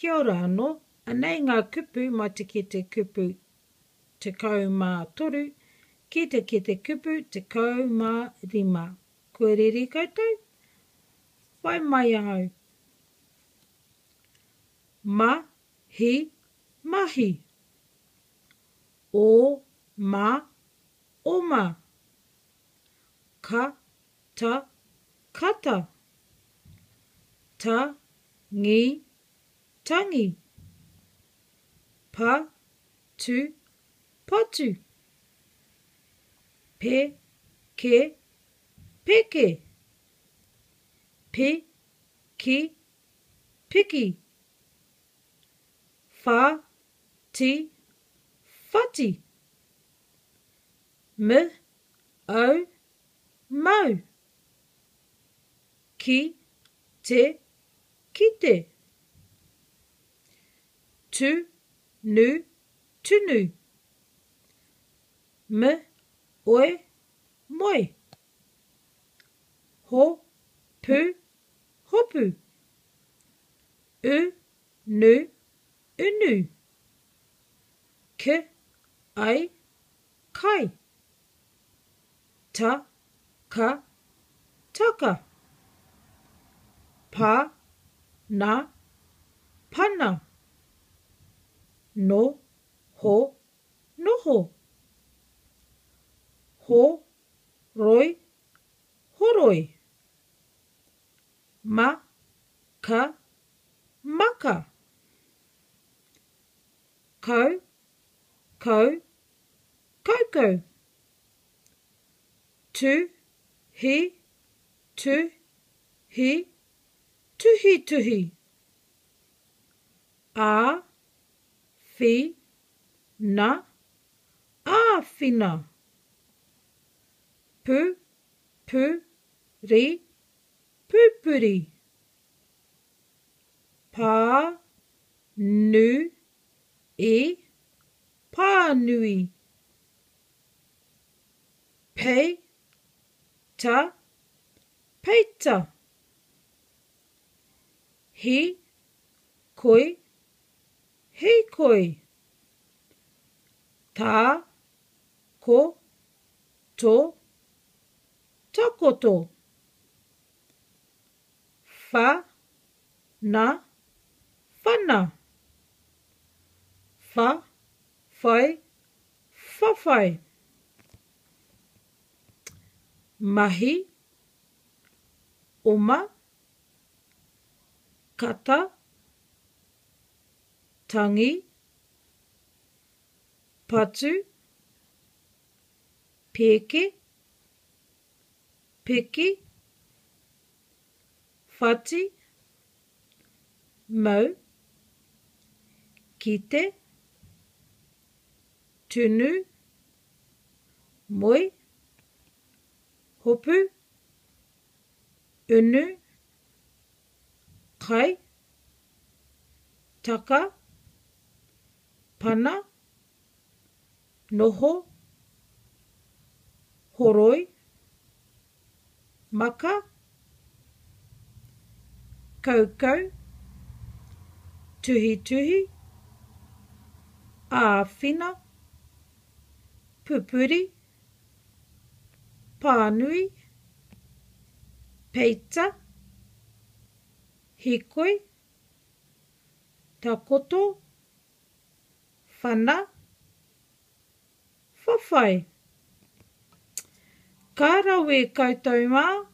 Kia ora anō, anei ngā kupu mai te kete kupu 13 ki te kete kupu 15. Kua reri koutou? Whai mai ahau. Ma, hi, mahi. O, ma, oma. Ka, ta, kata. Ta, ngi, tangi. Pa, tu, patu. Pe, ke, peke. Pi, ki, piki. Wha, ti, whati. M, au, mau. Ki, te, kite. Tu, nu, tunu. M, oe, moe. Ho, pu, hopu. U, nu, unu. K, ai, kai. Ta, ka, taka. Pa, na, pana. No, ho, noho. Ho, roi, horoi. Ma, ka, maka. Kau, kau, kaukau. Tu, hi, tu, hi, tuhituhi. A, whi, na, āwhina. Pu, pu, ri, pupuri. Pā, nu, i, pānui. Pei, ta, peita. Hi, koi, hīkoi. Tā, ko, to, takoto. Wha, na, whana. Wha, whai, whawhai. Mahi, oma, kata, tangi, patu, pēke, piki, whati, mau, kite, tunu, moe, hopu, unu, kai, taka, pana, noho, horoi, maka, kaukau, tuhituhi, āwhina, pupuri, pānui, peita, hikoi, takoto, whana, whawhai. Ka rawe koutou mā!